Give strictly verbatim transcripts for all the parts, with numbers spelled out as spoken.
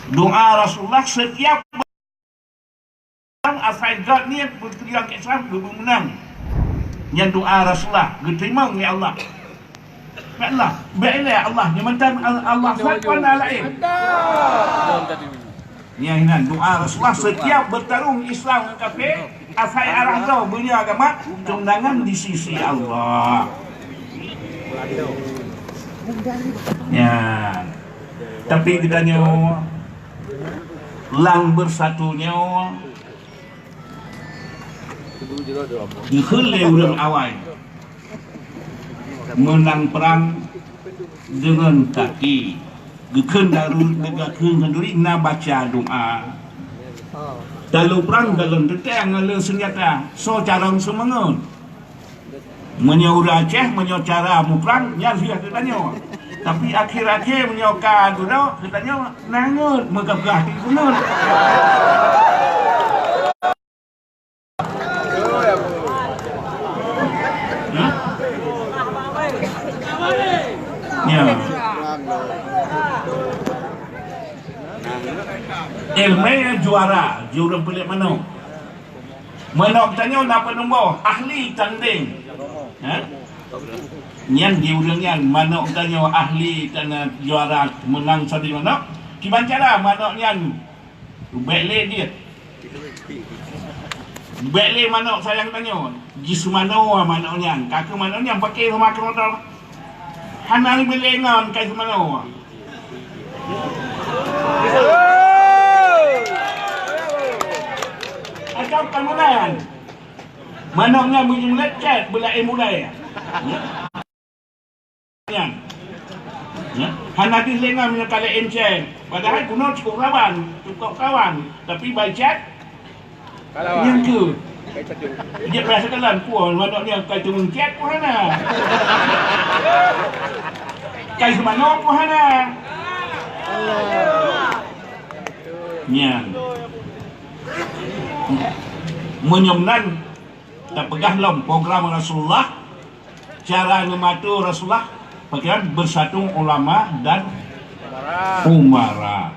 Doa Rasulullah setiap asai gét niet beukeureuja Islam geubeumeunang. Nyan doa Rasulullah geuteurimong lé Allah. Ya Allah, bèk ilèe Allah, nyoe mantong Allah sat kon laén. Nyan inan doa Rasulullah setiap bertarung Islam ngon kafé, asai arah droe beunyoe agama, kemenangan di sisi Allah. Ya. Tapi geutanyoe lam bersatu nyoe dikheun lé ureuëng awai meunang prang deungon kaki. Geukheun daru, geukheun khanduri na baca doa. Talu prang galon teuteng ngon seunjata, soe carông seumeungeut. Meunyoe ureuëng Aceh, meunyoe cara muprang, nyan siah geutanyoe. Tapi akhé-akhé meunyoe ka dudoe, geutanyoe nangeut meukeugah di gunong. Hmm? Ya. Ilmu juara, jurang pelik manok. Manok tanyoe na peunumboh ahli tanding. Ha? Nyan di ureuëng nyan manok tanyoe ahli tana juara menang sabe manok. Kiban cara manok nyan ubek lé dia. Ubek lé manok sayang tanyoe. Jiseumanoe manok nyan. Kakeu manok nyan pakai sama motor. Hana leubeh lé ngon kai seumanoe. Acam kamonan. Manok nyan meunyoe lecet beulai mulai. Nyan. Ya. Hana deuh lé ngon meunyoe kalek encen. Padahai kuno cukup raban, cukup kawan, tapi bai cet. Nyan ke? Dia biasa jalan kuah manok nyan kai teumeuncet pun hana. Kai seumanoe pun hana. Nyan. Meunyoe nan tapeugah lom program Rasulullah, cara neumato Rasulullah, pakaian bersatu ulama dan umara.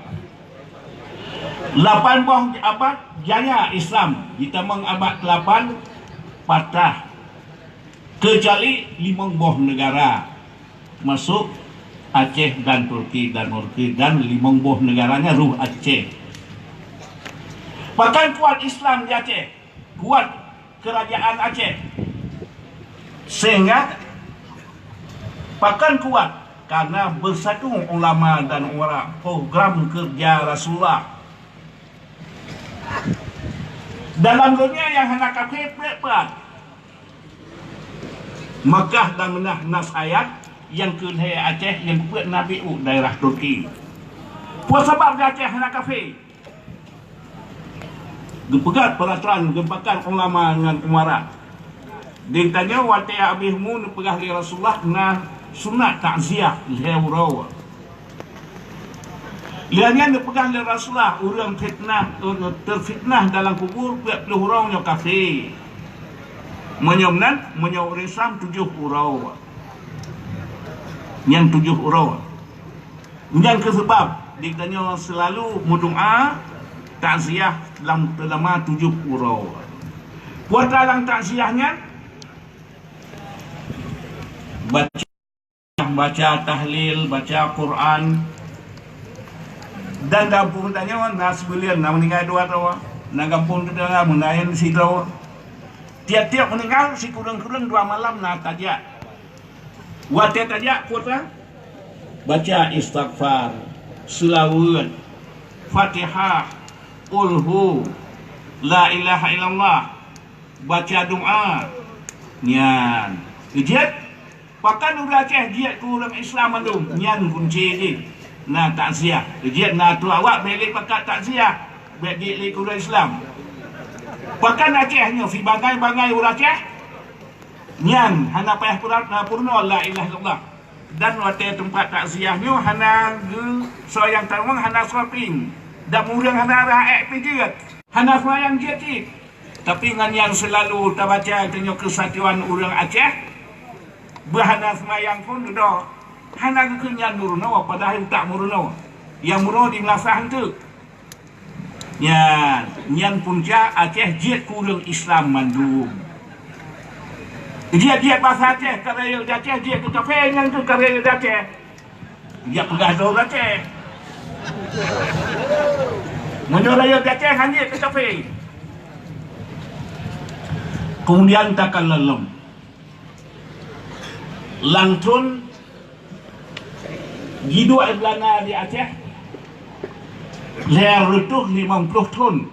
Lapan boh abad jaya Islam, jitamong abad kelapan patah. Keucuali limong boh negara, masuk Aceh dan Turki dan Turki dan limong boh negaranya ruh Aceh. Pakon kuat Islam di Aceh, kuat kerajaan Aceh. Sehingga pakon kuat, karena bersatu ulama dan umara, program kerja Rasulullah. Dalam dunia yang hana kafé peuet-peuet. Makkah dan Madinah nas ayat, nyang keu lhèe Aceh, nyang keupeuet Nabi u daerah Turki. Peue sabab di Aceh hana kafé? Geupeugah peraturan geupakat ulama ngon umara. Di tanyoe watèe abéh mu neupeugah lé Rasulullah na sunat takziah lhèe uroe. Lheueh nyan neupeugah lé Rasulullah, ureueng fitnah, terfitnah dalam kubur peuet ploh uroe nyoe kafé. Meunyoe meunan, meunyoe ureueng Islam tujoh uroe. Nyan tujoh uroe. Nyan keuh seubab di tanyoe seulalu meudoa takziah lam teulama tujoh uroe. Peue ata lam takziah nyan? Baca baca tahlil, baca Quran. Dan gampông tanyoe na sibuleuen na meuninggai dua droe, na gampông teutangga meuninggai sidroe. Tiep-tiep meuninggai sikureueng-kureueng dua malam na tajak. Watèe tajak kuta baca istighfar, seulaweuet, Fatihah, Qul hu, La ilaha illallah, baca doa. Nyan. Jeuet Pakon ureueng Aceh jeuet keu ureueng Islam mandum, nyan kunci jih. Na takziah. Jeuet na atoe awak bèk lé pakat takziah, bèk jeuet lé keu ureueng Islam. Pakon Aceh nyoe sibangai-bangai ureueng Aceh, nyan hana payah pura-, peurunoe la ilaha illallah. Dan watèe teumpat takziah nyoe hana geu-, soe nyang tamong hana soe pieng. Dan ureueng hana rhah ék pih jeuet. Hana seumayang jeuet cit. Tapi ngon nyang seulalu tabaca tanyoe keusatuan ureueng Aceh, beuhana seumayang phon dudoe, hana geukheun nyan meurunoe, padahai utak meurunoe. Nyang bunoe di meulasah eunteuk. Nyan, nyan punca Aceh jeuet keu ureuëng Islam mandum. Jeuet-jeuet basa Aceh, ka rayeuk di Aceh jeuet keu kafé, nyan keuh ka rayeuk di Aceh. Jak peugah droe Aceh. Meunyoe rayeuk di Aceh hana jeuet keu kafé. Kemudian takalon lom. Lam thon jiduek Belanda di Aceh, lhèe reutôh limong ploh thon.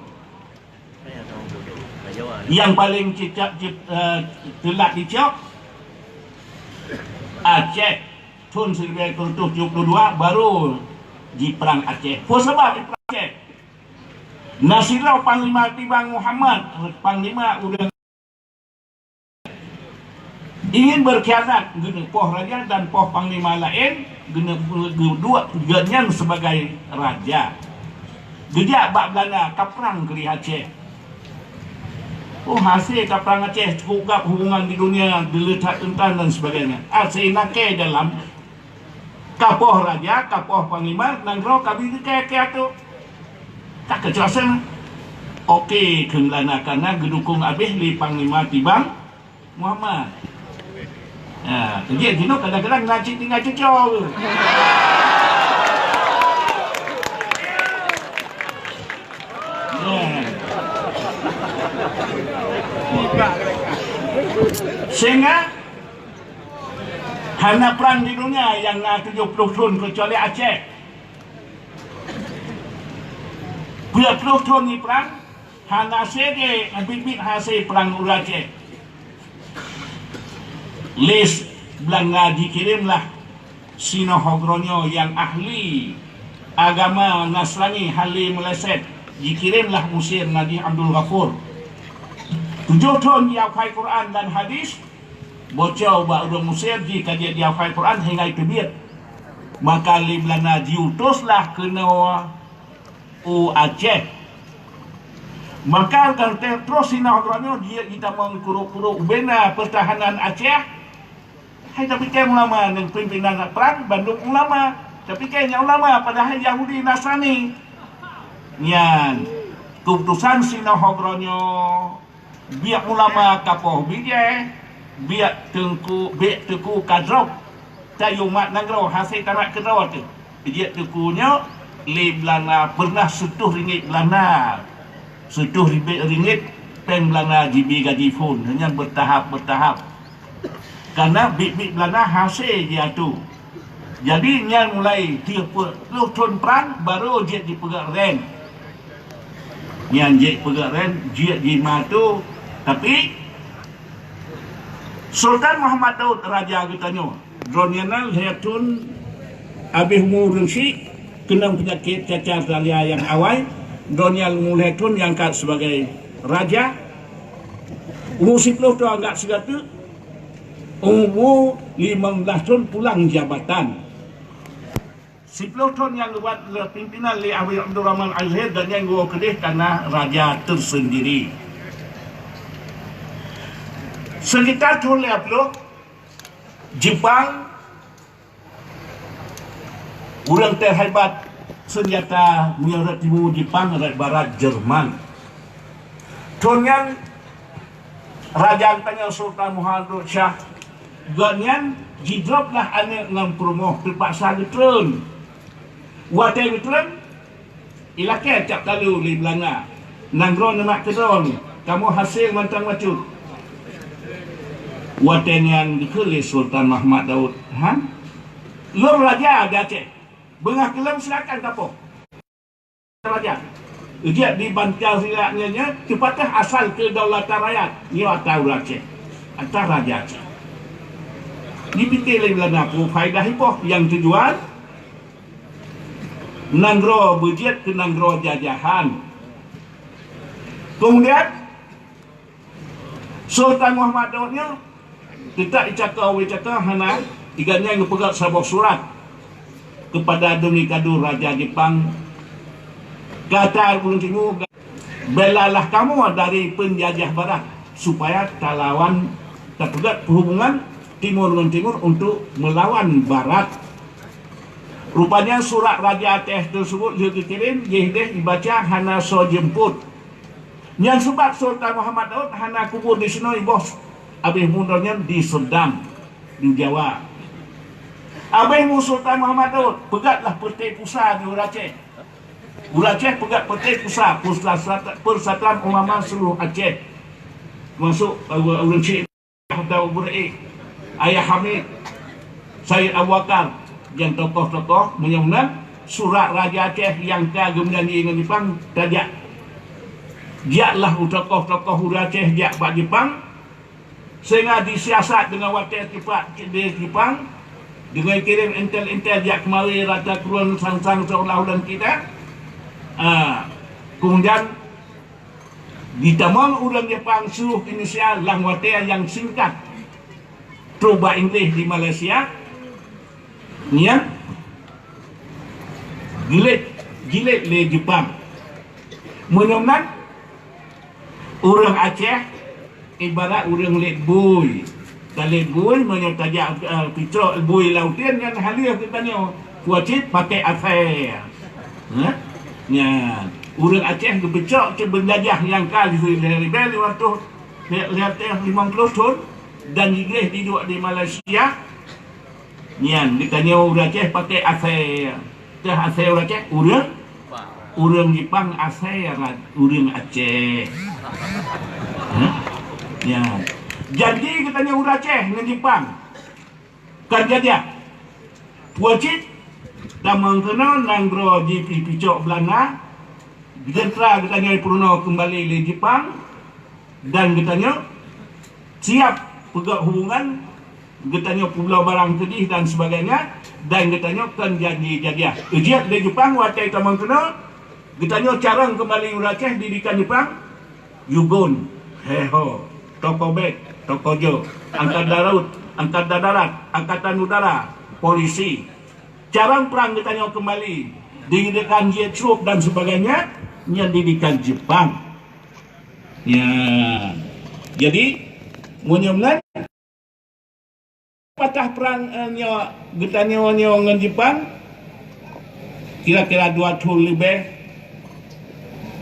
Nyang paleng cicak cit-, eh, teulat dicok Aceh, thon siribèe reutôh tujoh ploh dua baru jiprang Aceh. Peue sabab jiprang Aceh? Na sidroe panglima Tibang Muhammad, panglima ureuëng ingin berkhianat, geuneuk poh raja dan poh panglima laén, geuneuk geuduek geuh nyan sebagai raja. Geujak bak Belanda, kaprang keudéh Aceh. Oh, hase kaprang Aceh cukôp gab hubungan di dunia, dileutat intan dan sebagainya. Hase nakè dalam. Kapoh raja, kapoh panglima, nanggroe ka bi geukèe-kèe ateuh. Ka keucok asai. Oke, kheun Belanda, karena geudukong abéh lé Panglima Tibang Muhammad. Ya, jadi jinoe kadang-kadang na cit tinggai cuco. Ya. Sehingga hana prang di dunia nyang na tujoh ploh thon keucuali Aceh. Peuet ploh thon jiprang, hana seude biet-biet hase prang ureuëng Aceh. Lé Belanda jikirém lah sinoe ho geuronyoe nyang ahli agama Nasrani hale meuleset, jikirém lah Mesir Nabi Abdul Ghafur. Tujoh thon jiakhai Quran dan hadis, boco bak ureuëng Mesir jih ka jeuet jiakhai Quran hingga teubiet. Maka lé Belanda jiutus lah keunoe u Aceh. Maka ka teuh troh sinoe geuronyoe jeuet jitamong kurok-kurok ubena peurtahanan Aceh. Hai tapike ulama ngon pimpinan prang bandum ulama. Tapike nyan ulama padahai Yahudi Nasrani. Nyan keuputosan sinoe ho geuronyoe. Biek ulama kapoh bijéh, biek teungku, biek teungku kadrop. Tayue mat nanggroe hase tamat keudroe teuh. Jeuet teungku nyoe lé Belanda peureunah seutoh ringgit Belanda. Seutoh ribèe ringgit péng Belanda jibi gaji phon, nyan beutahap-beutahap. Karena biet-biet Belanda hase jiatoe. Jadi nyan mulai tiep peuet ploh thon prang baru jeuet jipeugét rèn. Nyan jeuet peugét rèn, jeuet jimeuatoe. Tapi Sultan Muhammad Daud raja geutanyoe, droeneuh nyan lhèe thon abéh umu ureuëng syiek keunong peunyakét cacar dalia nyang awai, droeneuh nyan umu lhèe thon nyang ka sebagai raja, umu siploh thon anggak sigateuk, umu limong blaih thon pulang jabatan. Siploh thon nyang geubat lé pimpinan lé Habib Abdul Rahman Al-Zahir dan nyang geuwoe keudeh kana raja tersendiri. Sekitar thon lhèe ploh, Jepang, ureuëng terhebat senjata meunyoe rot timu Jepang, rot barat Jerman. Thon nyan raja geutanyoe Sultan Muhammad Shah, gobnyan jidrop lah aneuëk ngon peurumoh teupaksa geutreun. Watée geutreun, ilakée cap talu lé Belanda, nanggroe neunak keudroe, kamoe hase mantong bacut. Watée nyan geukheun lé Sultan Muhammad Daud, "Han, lôn raja di Aceh, beungoh keu lôn silakan kapoh." Raja. Ujian di Banjar Silak nyan nyan teupatéh asal keudaulatan rakyat nyoe ata ureuëng Aceh, ata raja Aceh. Dipike lé Belanda peue faedah ipoh nyang tujuan nanggroe beujeuet keu nanggroe jajahan. Kemudian Sultan Muhammad Daud nyoe teutak icaka wé caka hana, iga nyan geupeugah saboh surat kepada Domikadur Raja Jepang, kata ureuëng Timu, belalah kamoe dari penjajah barat supaya talawan, tapeugah hubungan Timur ngon Timur untuk melawan barat. Rupanya surat Raja Aceh tersebut lheueh geukirém, jih deh ibaca hana soe jeumput. Nyan sebab Sultan Muhammad Daud hana kubur di sinoe, iboh abéh mundur nyan di Serdang, di Jawa. Abéh mu Sultan Muhammad Daud, peugah lah peuté pusa di ureuëng Aceh. Ureuëng Aceh peugah peuté pusa, Persatuan Ulama Seluruh Aceh. Termasuk ureuëng Syiah Daud Buraiq, Ayah Hamid, Said Abu Bakar, dan tokoh-tokoh meunyoe meunan, surat Raja Aceh nyang ka geumeujanji ngon Jepang tajak. Jaklah u tokoh-tokoh ureuëng Aceh jak bak Jepang, sehingga disiasat deungon watée cepat di Jepang, deungon kirém intel-intel jak keumari rata keurun sang-sang seolah-olah kita. Ah, kemudian Ditamong ureuëng Jepang siuh inisial lam watée nyang singkat trok bak Inggréh di Malaysia, nyan jilét, jilét lé Jepang. Meunyoe nan, ureuëng Aceh ibarat ureuëng lét bui. Talét bui, meunyoe tajak, eh, picok bui lautan nyan halus geutanyoe. Peue cit pakai asée. Hah? Nyan. Ureuëng Aceh geupicok cit beujajah nyang ka lheueh ribée limong ratus, lheueh limong ploh thon dan Inggréh jiduek di Malaysia. Nyan, geutanyoe ureuëng Aceh pakai asée. Teuh asée ureuëng Aceh, ureuëng, ureuëng Jepang asée ureuëng Aceh. Hah? Nyan. Janji geutanyoe ureuëng Aceh ngon Jepang. Kan jajah. Peue cit, tamong keunoe nanggroe jipicok Beulanda, teuntera geutanyoe peurunoe keumbali lé Jepang, dan geutanyoe siab peugöt hubungan, geutanyoe peubloe barang keudeh dan sebagainya, dan geutanyoe kon janji jajah. Ujiet lé Jepang watée tamong keunoe, geutanyoe carông keumbali ureuëng Aceh didikan Jepang, Yugon, Heho, Toko Bek, Toko Jo, Angkatan Darat, Angkatan Darat, Angkatan Udara, Polisi. Carông prang geutanyoe keumbali, didikan jet truk dan sebagainya, nyan didikan Jepang. Ya. Jadi, meunyoe nyan, patah prang, eh, nyoe geutanyoe nyoe ngon Jepang, kira-kira dua thon leubeh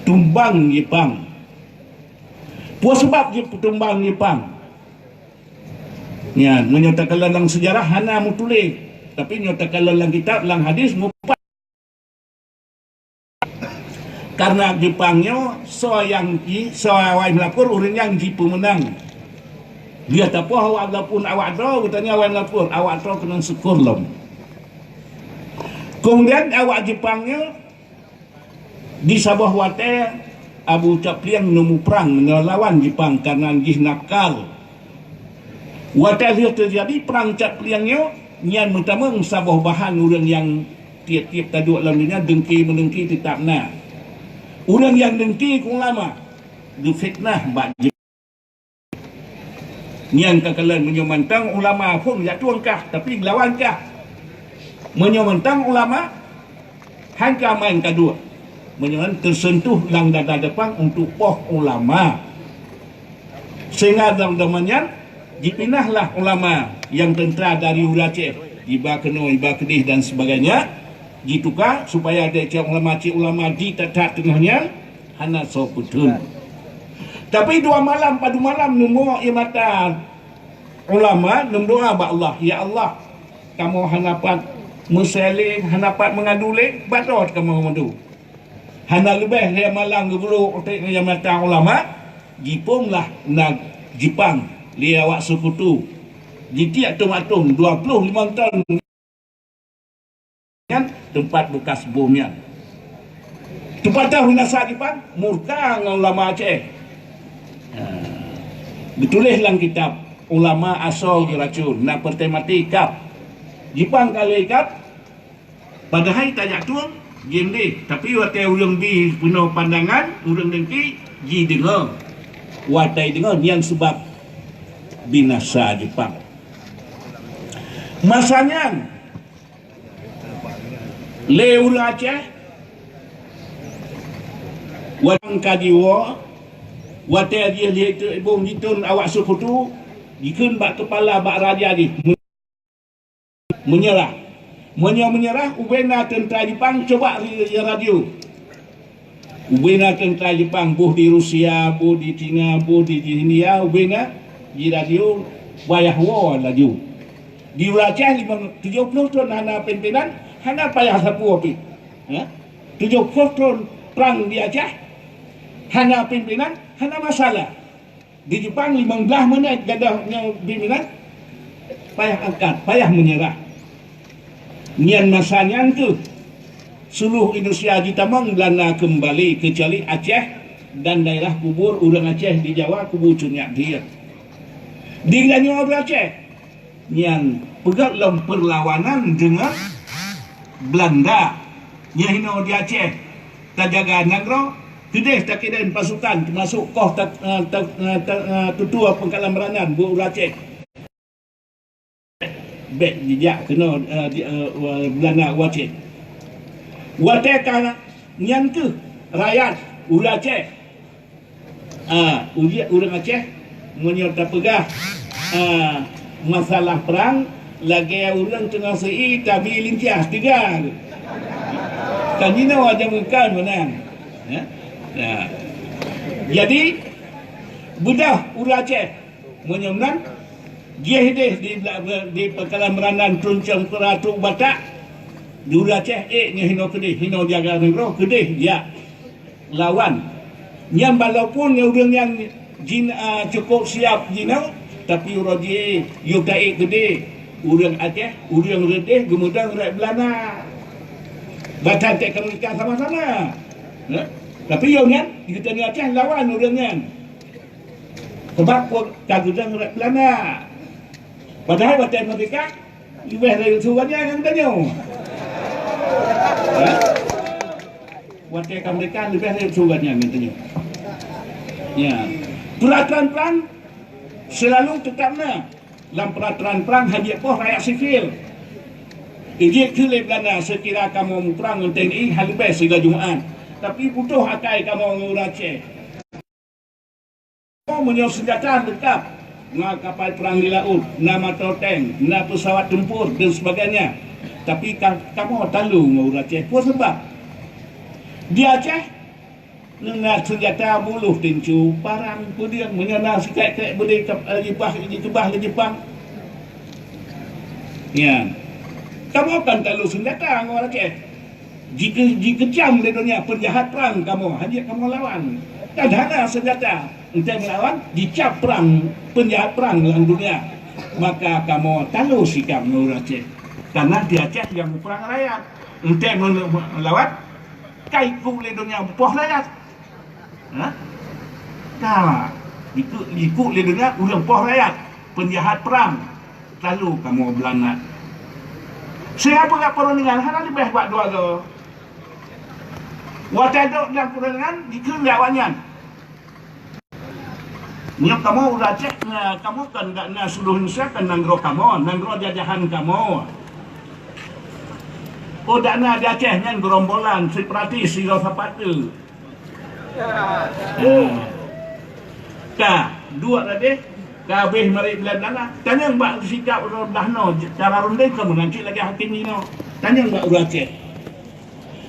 tumbang Jepang. Peue sabab jipeutumbang Jepang? Nyan, meunyoe takalon lam seujarah hana meutuléh, tapi nyoe takalon lam kitab, lam hadis mupat. Karena Jepang nyoe soe nyang ji, soe awai meulapor ureuëng nyang jipeumeunang. Dia tapoh awak meulapor awak droe, geutanyoe awai meulapor, awak droe keunong syukur lom. Kemudian awak Jepang nyoe di saboh watée Abu Capliang neumuprang ngon lawan Jepang karena jih nakal. Watée lheueh teujadi prang Capliang nyoe, nyan meutamong saboh bahan ureuëng nyang tieb-tieb taduek lam donya dengki meudengki teutab na. Ureuëng nyang dengki keu ulama geufitnah bak Nyan ka kalon meunyoe mantong ulama phon jak tueng kah, tapi geulawan kah. Meunyoe mantong ulama, han ka main ka duek. Meunyoe nyan teuseuntuh lam dada depan untuk poh ulama. Sehingga lam zaman nyan jipinahlah ulama nyang teuntera dari Ulu Aceh, jiba keunoe, jiba keudeh dan sebagainya, jituka supaya dek ulama cit ulama di that-that teungoh nyan hana soe peutheun. Tapi dua malam padum malam neumok ie mata ulama neumeudoa bak Allah, "Ya Allah, kamoe hana pat meuseuleng, hana pat meungadu lé, bak droe kamoe meungadu." Hana leubeh lhée malam geubrok utek ie mata ulama, jipom lah na Jipang lé awak seukutu. Jitiek atong-atong dua ploh limong ton nyan teumpat beukas bom nyan. Teupatah binasa Jipang, murka ngon ulama Aceh. Ha. Geutuléh lam kitab, ulama asoe geuracon, na peureté maté kab. Jipang ka lheueh kab, padahai tajak tueng, jimdeh. Tapi watée ureuëng bi peunoh pandangan, ureuëng dengki, jideungoe. Watée deungoe, nyan seubab binasa Jipang. Masa nyan, lé ureuëng Aceh, watang ka jiwoe, watée jih lheueh teubong jitun awak seukutu, jikheun bak keupala bak raja jih, meunyeurah. Meunyoe meunyeurah, ubena teuntra Jepang, coba ri-, ri radio. Ubena teuntra Jepang, boh di Rusia, boh di Cina, boh di, di India, ubena di radio, wayah woe laju. Di Aceh limong, tujoh ploh thon hana pimpinan, hana payah sapeue pih. Ha? Tujoh ploh thon prang di Aceh, hana pimpinan, hana masalah. Di Jepang limong blaih menit gadôh nyoe pimpinan, payah angkat, payah meunyeurah. Nyan masa nyan keuh seuluruh Indonesia jitamong Belanda keumbali, keucuali Aceh dan daerah kubur ureuëng Aceh di Jawa, kubu Cut Nyak Dhie. Di geutanyoe ureuëng Aceh, nyan peugöt lom peurlawanan deungon Belanda. Nyan hinoe di Aceh tajaga nanggroe, keudeh takirém pasukan, teumasok koh ta-, eh, ta-, eh, ta-, eh, tutoe pangkalan Meuranan buet ureuëng Aceh. Bék jijak keunoe, eh, di, eh, Belanda u Aceh. Watée ka nyan keuh rakyat ureuëng Aceh Ah, ujiek ureuëng Aceh, meunyoe tapeugah, ah, masalah prang, lagée ureuëng teungoh seu-i tabi lincah tiga. Kan jinoe aja meukan meunan. Ya. Ya. Jadi, beudoh ureuëng Aceh, meunyoe meunan, jih deh di, di pangkalan Meuranan, Tuncong, Peuratu, Batak, di ureuëng Aceh, eh, nyoe hinoe keudeh, hinoe jaga nanggroe, keudeh, ya. Lawan. Nyan walaupun ureuëng nyan jin-, a, cukup siab jinoe, tapi uroe jih yôh taék keudeh ureuëng Aceh, ureuëng reudeh geumeudong rot Belanda. Bahkan teuka meurika sama-sama. Ya. Tapi yôh nyan, geutanyoe Aceh lawan ureuëng nyan. Sebab ka geudong rot Belanda. Padahai watée meurdeka, leubeh dari su gobnyan ngon tanyoe. Ya? Watée ka meurdeka, leubeh dari su gobnyan ngon tanyoe. Ya. Peuratoran prang seulalu teutab na. Lam peuratoran prang hana jipoh rakyat sipil. Ijeuet keu lé Belanda seukira kamoe muprang ngon T N I hana leubeh sigoe Jumat. Tapi putôh akai kamoe ngon ureuëng Aceh. Meunyoe seunjata leungkab, na kapal perang di laôt, na moto tank, na pesawat tempur dan sebagainya. Tapi ka-, kamoe talu ngon ureuëng Aceh. Peue sabab? Di Aceh, na seunjata buluh tincu, parang, peudeueng, meunyoe na sikrék-krék beudé ka-, eh, jibah, jikeubah lé Jepang. Nyan. Kamoe kan talu seunjata ngon ureuëng Aceh. Jike-, jikeucam lé donya peunjahat prang kamoe, hana kamoe lawan. Kan hana seunjata, enteuk meulawan, jicab prang, peunjahat prang lam donya. Maka kamoe talu sikap ngon ureuëng Aceh. Karena di Aceh nyang muprang rakyat. Enteuk meulawan, ka ikôt lé donya mupoh rakyat. Ha? Ka, ikôt, ikôt lé donya ureuëng poh rakyat, peunjahat prang, lalu kamoe beulanat. Sehingga peugah peurundingan hana leubeh bak dua goe. Watée duek lam peurundingan, jikheun lé awaknyan, "Nyoe kamoe ureuëng Aceh, na, kamoe kan dak na seuluruh Indonesia kan nanggroe kamoe, nanggroe jajahan kamoe. Oh, dak na di Aceh nyan gerombolan separatis sidroe sapat teuk." Ka, duek tadi, ka habéh marit Belanda. Tanyong bak sikap ureuëng Belanda, cara rundeng ka meunan cit lagée hakém jinoe. Tanyong bak ureuëng Aceh.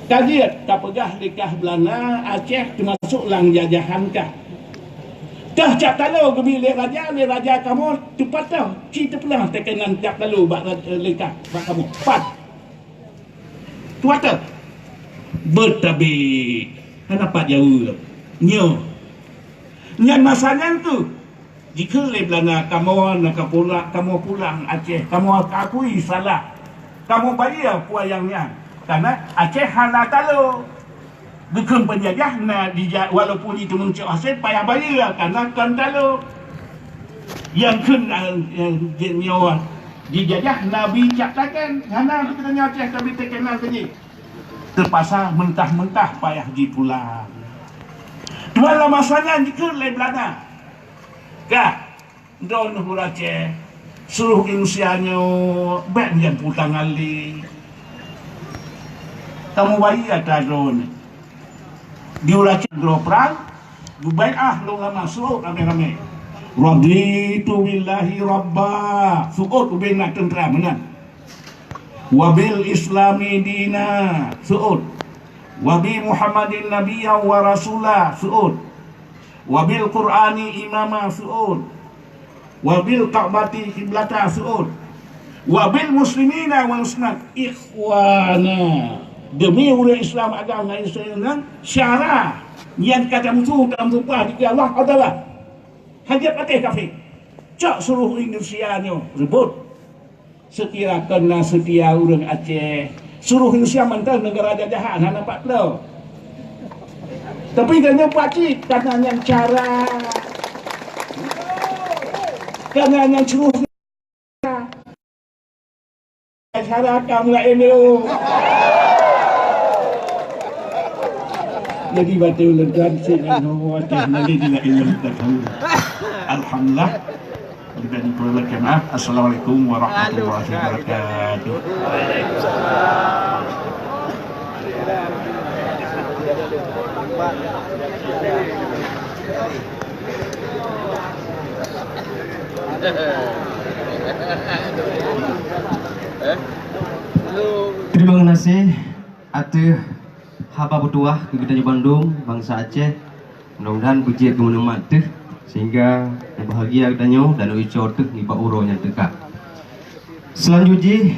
Ka jeuet, ka peugah lé kah Belanda, Aceh teumasok lam jajahan kah. Teuh cap talo geubi lé raja, lé raja kamoe teupatah, ci teupeugah teukeunang cap talo bak ra-, lé kah, bak kamoe. Pat. Tuatoe, beutabi, hana pat jaweueb. Nyoe. Nyan masa nyan keuh, jikheun lé Belanda, "Kamoe na ka pula-, kamoe pulang Aceh, kamoe ka akui salah. Kamoe bayeue peue nyang nyan. Karena Aceh hana talo." Geukheun peunjajah na dija-, walaupun jiteumeung cok hasé payah bayeue, karena kon talo. Nyang kheun, eh, eh, nyoe jijajah na bi cap taken, hana geutanyoe Aceh tabi taken na keujih. Teupaksa mentah-mentah payah jipulang. Teuma lam masa nyan jikheun lé Belanda, "Ka, droeneuh ureuëng Aceh, seuluruh Indonesia nyoe bék nyan putang ale. Kamoe bayeue atra droeneuh." Di ureuëng Aceh droe prang, geubaiát lôn lama seuôt ramé-ramé. "Raditu billahi rabba." Seuôt ubé na teuntra meunan. Wa bil Islami dina, seuôt. Wa bi Muhammadin nabiyya wa rasula, seuôt. Wa bil Qur'ani imama, seuôt. Wa bil Ka'bati qiblata, seuôt. Wa bil muslimina wal muslimat ikhwana. Demi ureuëng Islam agama Islam nyan syara nyang ka tamusuh, tamusumpah di Allah adalah hajat patéh kafé. Cok suruh Indonesia nyoe rebut. Setia kena setia ureuëng Aceh. Suruh Indonesia mantong negara jajahan hana pat lo. Tapi ganya pakcik karena nyang cara, karena nyang suruh cara kamu lah ini. Jadi batul lengkap sih yang ngomong Aceh mali di lain yang tak tahu. Alhamdulillah. Lebih kurang maaf. Assalamualaikum warahmatullahi wabarakatuh. Terima kasih ateueh haba peutuah keu geutanyoe bandum bansa Aceh. Mudah-mudahan beujeuet keu meuneumat teuh sehingga neubahagia geutanyoe dan neuico teuh nibak uroe nyang teuka. Seulanjut jih,